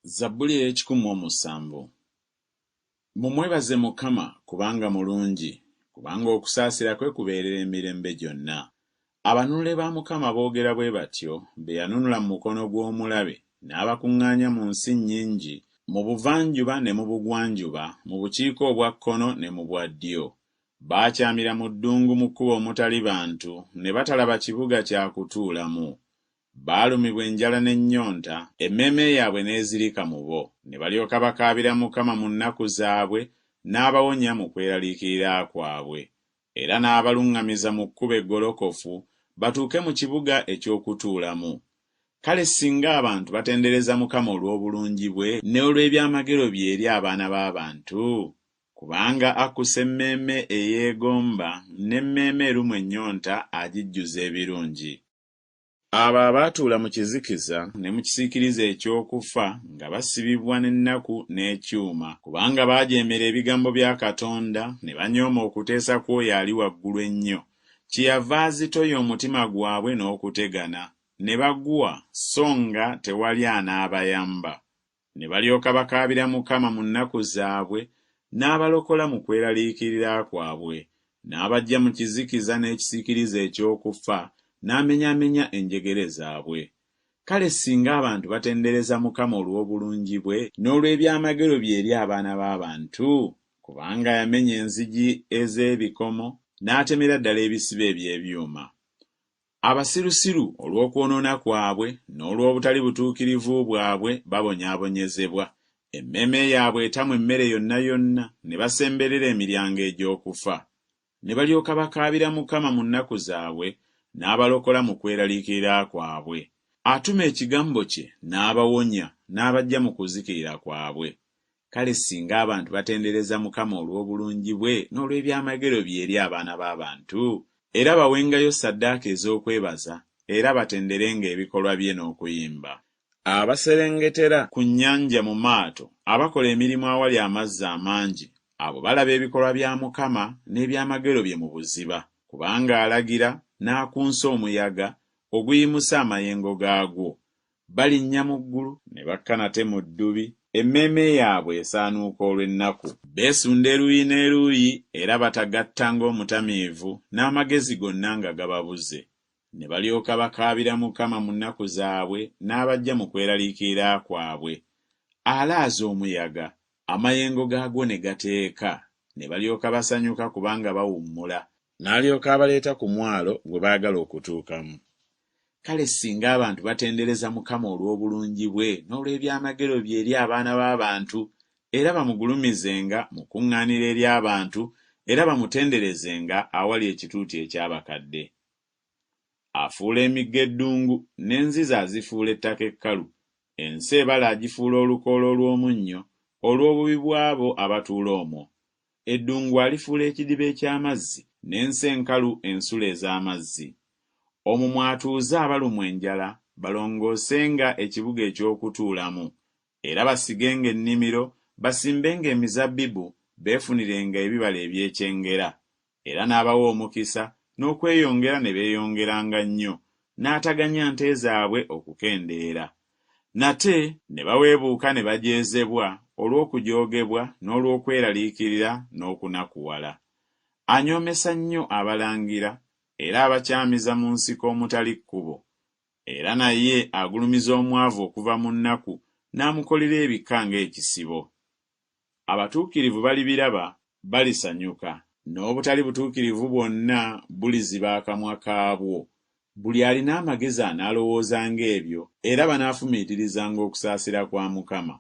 Zabbuli ey'ekikumi mu omusanvu. Mumwebaze Mukama, kubanga mulungi, kubanga okusaasira kwe kubeerera emirembe gyonna. Abanunule ba Mukama boogera bwe batyo, be yanunula mu mukono gw'omulabe, n'abakuŋŋaanya mu nsi nnyingi, mu buvanjuba ne mu bugwanjuba, mu bukiika obwa kkono ne mu bwa ddyo. Baakyamira mu ddungu mu kkubo omutali bantu, ne batalaba kibuga kya kutuulamu. Baalumibwa enjala n'ennyonta, emmeeme yaabwe n'ezirika mu bo. Ne balyoka bakaabira Mukama mu nnaku zaabwe, n'abawonya mu kweraliikirira kwabwe. Era n'abaluŋŋamiza mu kkubo eggolokofu, batuuke mu kibuga eky'okutuulamu. Kale singa abantu batendereza Mukama olw'obulungi bwe, ne olw'ebyamagero bye eri abaana b'abantu! Kubanga akkusa emmeeme eyeegomba, n'emmeeme erumwa ennyonta agijjuza ebirungi. Abo abaatuula mu kizikiza ne mu kisiikirize eky'okufa, nga basibibwa n'ennaku n'ekyuma, kubanga baajeemera ebigambo bya Katonda, ne banyooma okuteesa kw'Oyo Ali Waggulu Ennyo, kyeyava azitoya omutima gwabwe n'okutegana, ne bagwa, so nga tewali anaabayamba. Ne balyoka bakaabira Mukama mu nnaku zaabwe, n'abalokola mu kweraliikirira kwabwe, n'abaggya mu kizikiza n'ekisiikirize eky'okufa, n'amenyaamenya enjegere zaabwe. Kale singa abantu batendereza Mukama olw'obulungi bwe, n'olw'ebyamagero bye eri abaana b'abantu! Kubanga yamenya enzigi ez'ebikomo, n'atemera ddala ebisiba eby'ebyuma. Abasirusiru olw'okwonoona kwabwe n'olw'obutali butuukirivu bwabwe babonyaabonyezebwa, emmeeme yaabwe etamwa emmere yonna yonna, ne basemberera emiryango egy'okufa. Ne balyoka bakaabira Mukama mu nnaku zaabwe, n'abalokola mu kweraliikirira kwabwe. Atuma ekigambo kye, n'abawonya, n'abaggya mu kuzikirira kwabwe. Kale singa abantu batendereza Mukama olw'obulungi bwe n'olw'ebyamagero bye eri abaana b'abantu! Era bawengayo ssaddaaka ez'okwebaza, era batenderenga ebikolwa bye n'okuyimba. Abaserengetera ku nnyanja mu maato, abakola emirimu awali amazzi amangi, abo balaba ebikolwa bya Mukama n'ebyamagero bye mu buziba. Kubanga alagira, n'akunsa omuyaga, oguyimusa amayengo gaagwo. Balinnya mu ggulu, ne bakka nate mu ddubi, emmeeme yaabwe esaanuuka olw'ennaku. Beesunda eruuyi n'eruuyi, era batagatta ng'omutamiivu, n'amagezi gonna nga gababuze. Ne balyoka bakaabira Mukama mu nnaku zaabwe, n'abaggya mu kweraliikirira kwabwe. Alaaza omuyaga, amayengo gaagwo ne gateeka, ne balyoka basanyuka kubanga bawummula. N'alyoka abaleeta ku mwalo gwe baagala okutuukamu. Kale singa abantu batendereza Mukama olw'obulungi bwe n'olw'ebyamagero bye eri abaana b'abantu, era bamugulumizenga mu kuŋŋaaniro ery'abantu, era bamutenderezenga awali ekituuti eky'abakadde. Afuula emigga eddungu, n'enzizi azifuula ettaka ekkalu, ensi ebala agifuula olukoola olw'omunnyo, olw'obubi bw'abo abatuula omwo. Eddungu alifuula ekidiba eky'amazzi, n'ensi enkalu ensulo ez'amazzi. Omwo mw'atuuza abalumwa enjala, balongoosenga ekibuga eky'okutuulamu. Era basigenga ennimiro, basimbenga emizabbibu, beefunirenga ebibala eby'ekyengera. Era n'abawa omukisa, n'okweyongera ne beeyongeranga nnyo, n'ataganya nte zaabwe okukendeera. Nate ne baweebuuka ne bajeezebwa olw'okujoogebwa n'olw'okweraliikirira n'okunakuwala. Anyoomesa nnyo abalangira, era abakyamiza mu nsiko omutali kkubo. Era naye agulumiza omwavu okuva mu nnaku, n'amukolera ebika ng'ekisibo. Abatuukirivu balibiraba, balisanyuka, n'obutali butuukirivu bwonna buliziba akamwa kaabwo. Buli alina amagezi anaalowoozanga ebyo, era banaafumiitirizanga okusaasira kwa Mukama.